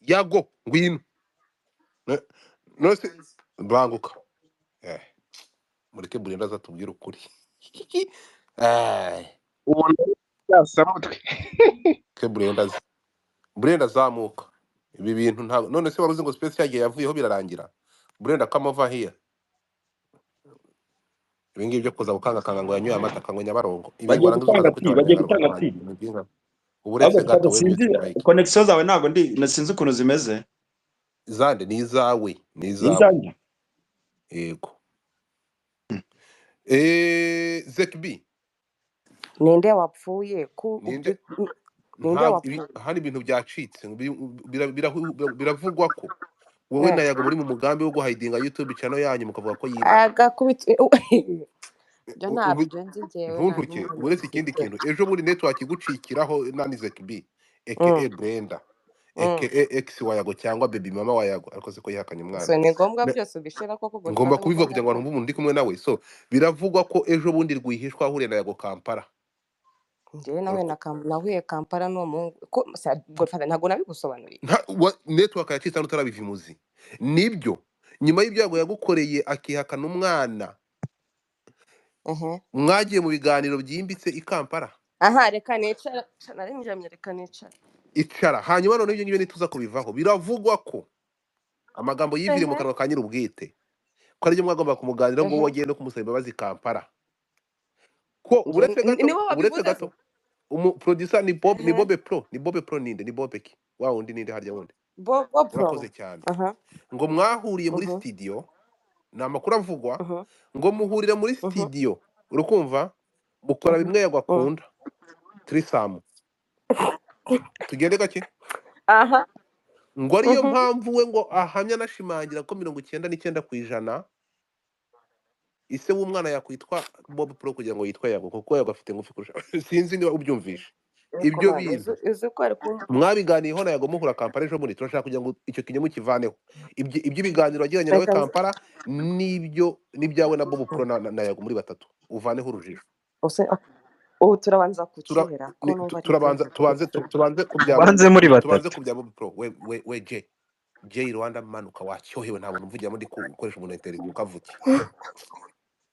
Yago, ngwino. Nose banguka. Mureke Brenda azatubwire ukuri. Ubona yasamutwe. Ke Brenda aze. Brenda azamuka. Ibi bintu ntabwo, none se wari uzi ngo space yagiye yavuyeho birarangira. Brenda, come over here. Ibi ngibi byo kuza gukangakanga ngo yanyoye amata akanywa Nyabarongo, ibi Bagiye warangiza gutanga ukaza ti, kwitabara bagiye Nyabarongo. gutanga ti. Uburetse Ahubwo gato, Fada, we sinzi mute mic. Connection zawe, ntabwo ndi, sinzi ukuntu zimeze. Zande ni izawe, ni Ni izawe. Izanjye. Yego. Zekbi. Ninde wapfuye ku Ninde? Ninde Ntabwo ibi wapfuye? Hano ibintu byacitse, biravugwa ko wowe na Yago muri mu mugambi wo guhidinga YouTube channel yanyu, mukavuga ko yibwe. Agakubita ibyo ntabyo nzi njyewe, nta Ntuntuke. n'umwanya Uretse ikindi mfite. kintu, ejo bundi network igucikiraho nani, Zekbi aka Brenda aka ex wa Yago cyangwa baby mama wa Yago, ariko se ko yihakanye So umwana? Ni ngombwa byose ubishira koko? Ngomba Godfather, kubivuga kuko kugira ngo abantu bumve umuntu ndi kumwe nawe. So biravugwa ko ejo bundi rwihishwa ahuriye na Yago Kampala. Njyewe nawe nahuye Kampala n'uwo muhungu ko Godfather, ntabwo nabigusobanuriye. Network yacitse hano utarabiva imuzi. Nibyo, nyuma y'ibyago yagukoreye akihakana umwana, mwagiye mu biganiro byimbitse i Kampala? Aha, reka nicara. Nari njamye, reka nicara. Icara. Hanyuma noneho ibyo ngibyo ntituza kubivaho. Biravugwa ko amagambo yiviriye mu kanwa ka nyir'ubwite ko aribyo mwagomba kumuganira, ngo wowe wagiye no kumusaba imbabazi i Kampala, ko uretse gato, Niwe uretse wabivuze se? gato, umu producer ni Bob, ni Bobe Pro, ni Bobe Pro, ninde, ni Bobe ki wa wundi, ninde harya wundi? Bobo Pro. Urakoze cyane. Ngo mwahuriye muri studio, ni amakuru avugwa, ngo muhurira muri studio, urukumva mukora bimwe Yago akunda, threesome. Tugende gake. Ngo ariyo mpamvu we ngo ahamya anashimangira ko 99% ise w'umwana yakwitwa Bob Pro kugira ngo yitwe Yago, kuko Yago afite ngufi kurusha. Sinzi niba ubyumvishe. Ariko Ibyo man, bintu uzi ko ari kumva. mwabiganiyeho na Yago muhura Kampala ejo bundi? Turashaka kugira ngo icyo kinyoma kivaneho. Iby'ibiganiro wagiranye nawe Reka nze Kampala n'ibyo n'ibyawe na Bob Pro na Yago muri batatu, uvaneho urujijo. Ubu turabanza kukihera ko numva ari Turabanza byo. tubanze tubanze ku bya Banze muri tubanze batatu. ku bya Bob Pro. We J J Rwanda, manuka, wacyohewe. Ntabwo numvugiramo, ndi gukoresha umuntu interview ukavuke.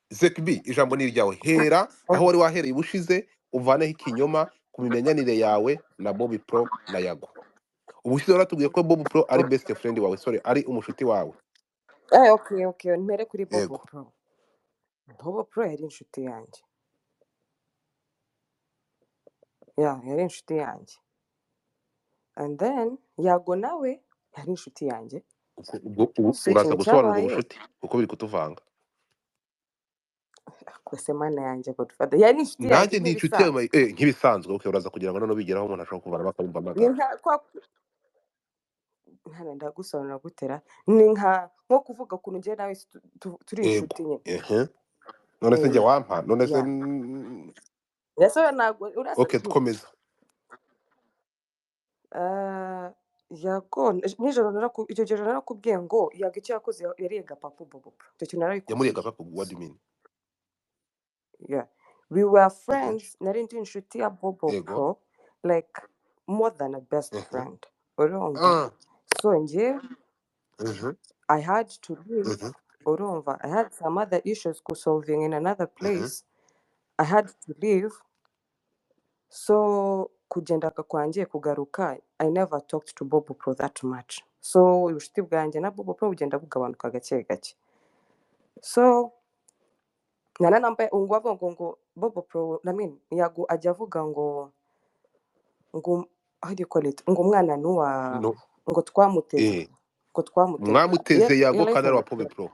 Zekbi, ijambo ni iryawe. Hera aho wari wahereye ubushize, uvaneho ikinyoma ku mimenyanire yawe na Bob Pro na Yago. Ubushize waratubwiye ko Bob Pro ari best friend wawe, sorry, ari umushuti wawe. Okay, mpere kuri Bobo Yego. Pro. Bobo Pro yari inshuti yanjye. Ya, yari inshuti yanjye. And then Yago nawe yari inshuti yanjye. Ubwo So uraza ikintu gusobanura ubwo cyabaye, bushuti kuko biri kutuvanga. Kwese mana yanjye, Godfather, yari inshuti yanjye. Nanjye ndi inshuti yawe. Nk'ibisanzwe. Nk'ibisanzwe. Okay, uraza kugira ngo noneho bigeraho umuntu ashobora kuvanamo akabumva Ni amagara. nka kwa nkana ndagusobanura gutera, ni nka nko kuvuga ukuntu njye nawe turi inshuti nyine. Ehe, none se njye wampa none se? Ya. Ese we ntabwo urasa. Okay, komeza. Yago nijoro icyo gihe narakubwiye ngo Yago icyo yakoze yariye gapapu Bobo Pro. Icyo kintu Yamuriye narabikubwiye. gapapu? What do you mean? Yeah. We were friends, nari ndi inshuti ya Bobo Pro, like more than a best friend. Urumva? So njye I had to leave. Urumva? I had some other issues solving in another place. I had to leave. So kugenda kwanjye kugaruka, I never talked to Bobo Pro that much. So ubucuti bwanjye na Bobo Pro bugenda bugabanuka gake gake. So nana nambaye ngo avuga ngo Bobo Pro, I mean Yago ajya avuga ngo how do you call it, ngo umwana nuwa No. ngo twamuteze, ngo twamuteze. Mwamuteze Iyo Yago life kandi ari wa ngo Bob Pro.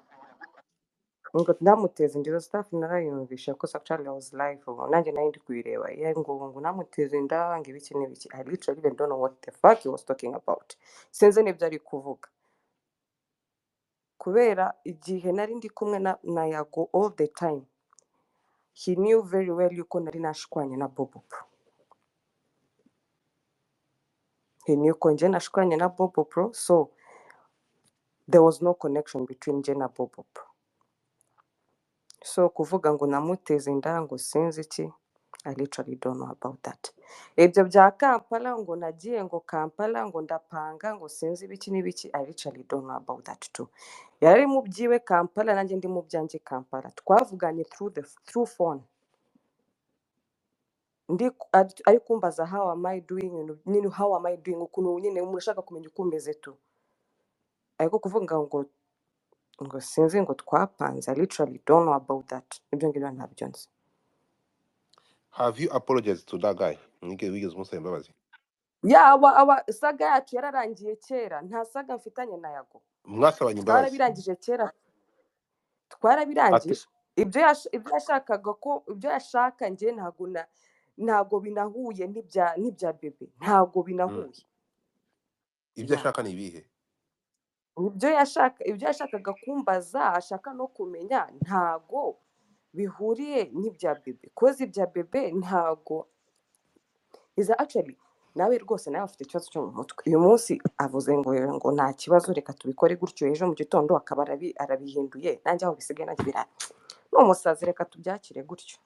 Ngo namuteze inda, izo stuff narayumvishe ko actually I was live, ubu nanjye nari ndi kuyireba. Ye ngo namuteze inda, ngo ibiki n'ibiki. I literally even don't know what the fuck he was talking about. Sinzi n'ibyo ari kuvuga kubera igihe nari ndi kumwe na Yago all the time, he knew very well yuko nari nashwanye na Bobo Pro. He knew ko njye nashwanye na Bobo Pro, so there was no connection between njye na Bobo Pro. So kuvuga ngo namuteze inda, ngo sinzi iki. I literally don't know about that. Ibyo bya Kampala, ngo nagiye ngo Kampala, ngo ndapanga, ngo sinzi ibiki n'ibiki, I literally don't know about that too. Yari mu byiwe Kampala, nanjye ndi mu byanjye Kampala. Twavuganye through phone, ndi ari kumbaza how am I doing, ibintu nyine, how am I doing, ukuntu nyine umuntu ushaka kumenya uko umeze tu. Ariko kuvuga ngo sinzi ngo twapanze, I literally don't know about that. Ibyo ngibyo ntabyo nzi. Have you apologized to that guy? Wigeze umusaba imbabazi? Yaba aba saga yacu yararangiye kera. Nta saga mfitanye na Yago. Mwasabanye imbabazi? Twarabirangije kera. Ati Twarabirangije. Ibyo yashakaga ko, ibyo yashaka, njye ntabwo binahuye n'ibya Bebe, ntabwo binahuye. Ibyo Ya. ashaka ni ibihe? Ibyo yashakaga kumbaza, ashaka no kumenya, ntago bihuriye n'ibya Bebe, 'cause ibya Bebe ntago iza. Actually, nawe rwose, nawe afite ikibazo cyo mu mutwe. Uyu munsi avuze ngo nta kibazo, reka tubikore gutyo, ejo mu gitondo akaba arabihinduye. Nanjye aho bisigaye nanjye bira ni umusazi, reka tubyakire gutyo.